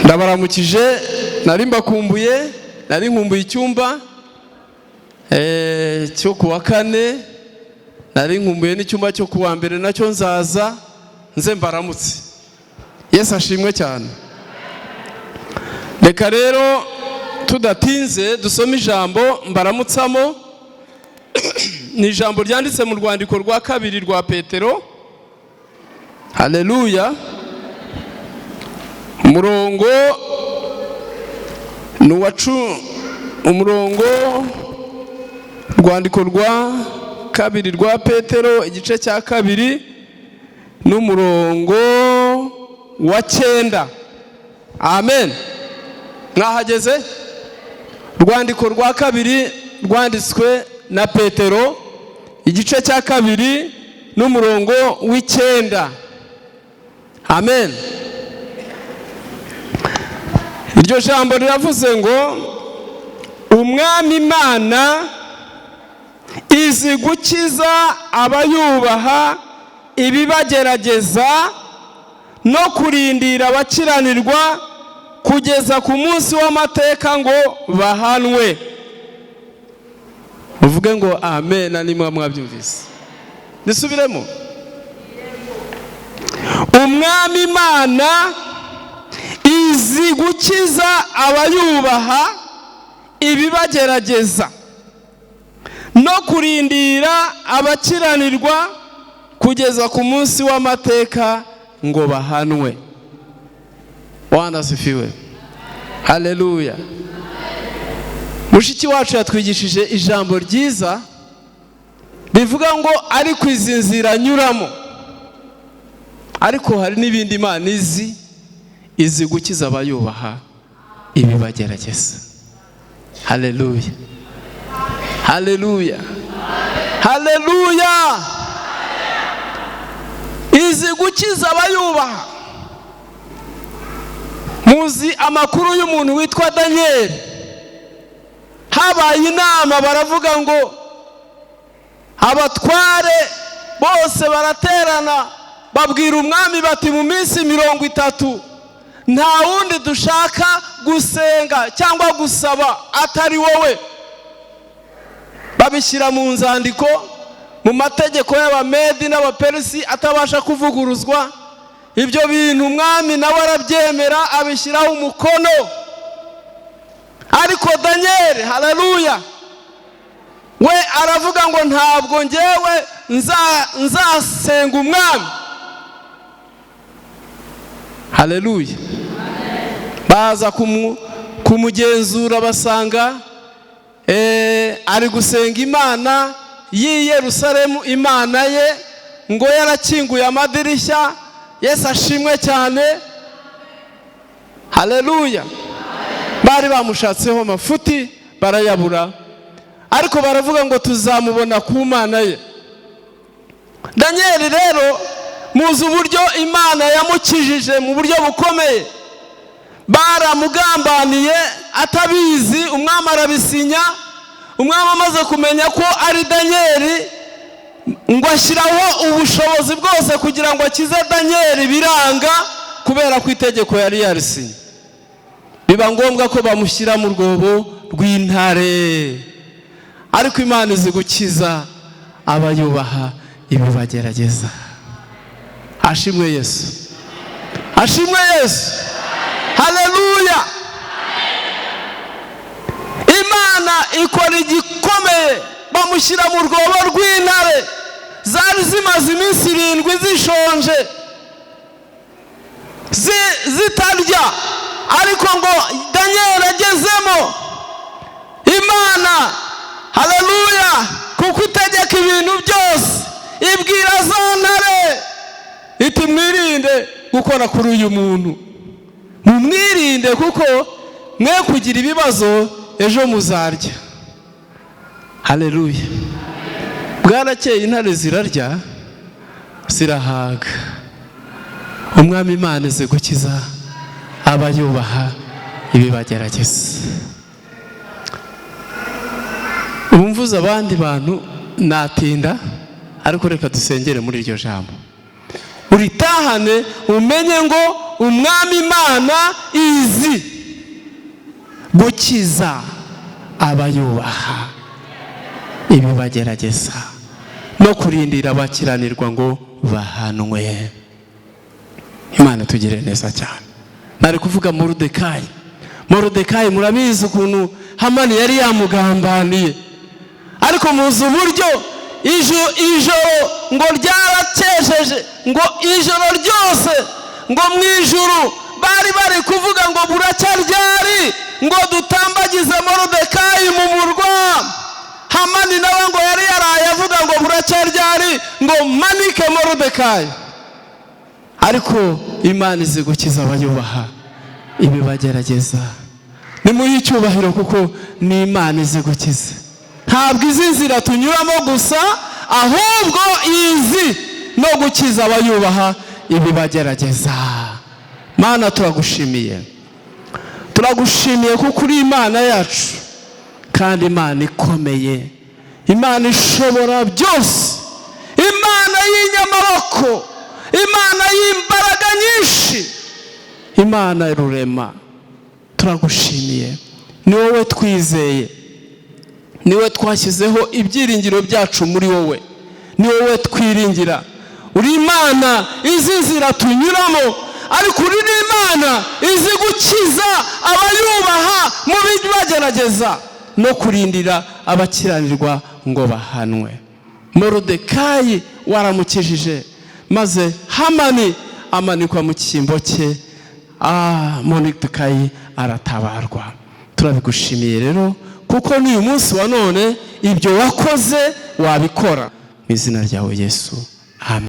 Ndabaramukije. Nari mbakumbuye, nari nkumbuye icyumba cyo kuwa kane, nari nkumbuye n'icyumba cyo kuwa mbere, nacyo nzaza nze mbaramutse. Yesu ashimwe cyane. Reka rero tudatinze dusome ijambo mbaramutsamo. Ni ijambo ryanditse mu rwandiko rwa kabiri rwa Petero. Haleluya. Umurongo ni uwacu, umurongo, rwandiko rwa kabiri rwa Petero, igice cya kabiri n'umurongo wa 9. Amen. Mwahageze? Rwandiko rwa kabiri rwanditswe na Petero, igice cya kabiri n'umurongo w'9. Amen. Iryo jambo riravuze ngo: "Umwami Imana izi gukiza abayubaha ibibagerageza, no kurindira abakiranirwa kugeza ku munsi w'amateka ngo bahanwe." Uvuge ngo amen nimba mwabyumvise. Nisubiremo: "Umwami Imana izi gukiza abayubaha ibibagerageza, no kurindira abakiranirwa kugeza ku munsi w'amateka ngo bahanwe." Bwana asifiwe. Haleluya. Mushiki wacu yatwigishije ijambo ryiza rivuga ngo ariko izi nzira anyuramo, ariko hari n'ibindi Imana izi. Izi gukiza abayubaha ibibagerageza. Haleluya, haleluya, haleluya. Izi gukiza abayubaha. Muzi amakuru y'umuntu witwa Daniyeli. Habaye inama, baravuga ngo abatware bose baraterana, babwira umwami bati: "Mu minsi 30 nta wundi dushaka gusenga cyangwa gusaba atari wowe." Babishyira mu nzandiko, mu mategeko y'Abamedi n'Abaperisi atabasha kuvuguruzwa. Ibyo bintu umwami nawe arabyemera, abishyiraho umukono. Ariko Daniyeli, haleluya, we aravuga ngo: "Ntabwo ngewe nzasenga umwami." Haleluya. Baza kumugenzura, basanga ari gusenga Imana y'i Yerusalemu, Imana ye, ngo yarakinguye amadirishya. Yesu ashimwe cyane. Haleluya. Bari bamushatseho amafuti barayabura, ariko baravuga ngo: "Tuzamubona ku Mana ye." Daniyeli rero, muzi uburyo Imana yamukijije mu buryo bukomeye. Baramugambaniye atabizi, umwami arabisinya. Umwami amaze kumenya ko ari Daniyeli, ngo ashyiraho ubushobozi bwose kugira ngo akize Daniyeli, biranga kubera ko itegeko yari yarisinye. Biba ngombwa ko bamushyira mu rwobo rw'intare. Ariko Imana izi gukiza abayubaha ibibagerageza. Ashimwe Yesu, ashimwe Yesu. Haleluya. Imana ikora igikomeye, bamushyira mu rwobo rw'intare zari zimaze iminsi 7 zishonje, zitarya. Ariko ngo Daniyeli agezemo, Imana, haleluya, kuko itegeka ibintu byose, ibwira za ntare iti: "Mwirinde gukora kuri uyu muntu, mumwirinde, kuko mwe kugira ibibazo ejo muzarya." Haleluya. Bwarakeye, intare zirarya zirahaga. Umwami Imana izi gukiza abayubaha ibibagerageza. Ubu mvuze abandi bantu natinda, ariko reka dusengere muri iryo jambo, uritahane umenye ngo Umwami Imana Izi gukiza abayubaha ibibagerageza no kurindira abakiranirwa ngo bahanwe. Imana tugire neza cyane. Nari kuvuga Moridekayi. Moridekayi murabizi ukuntu Hamani yari yamugambaniye, ariko muzi uburyo ijoro ngo ryarakesheje, ngo ijoro ryose ngo mu ijuru bari bari kuvuga ngo buracya ryari ngo dutambagize Moridekayi mu murwa. Hamani nawe ngo yari yaraye avuga ngo buracya ryari ngo manike Moridekayi. Ariko Imana izi gukiza abayubaha ibibagerageza. Nimuhe icyubahiro kuko ni Imana izi gukiza. Ntabwo izi nzira tunyuramo gusa, ahubwo izi no gukiza abayubaha ibibagerageza. Mana, turagushimiye, turagushimiye kuko uri Imana yacu, kandi Imana ikomeye, Imana ishobora byose, Imana y'inyamaboko, Imana y'imbaraga nyinshi, Imana rurema. Turagushimiye, ni wowe twizeye, ni wowe twashyizeho ibyiringiro byacu, muri wowe ni wowe twiringira. Uri Imana izi nzira tunyuramo, ariko uri n'Imana izi gukiza abayubaha mu bibagerageza no kurindira abakiranirwa ngo bahanwe. Moridekayi waramukijije, maze Hamani amanikwa mu cyimbo cye. Moridekayi aratabarwa. Turabigushimiye rero kuko n'uyu munsi wa none ibyo wakoze wabikora. Mu izina ryawe Yesu, amen.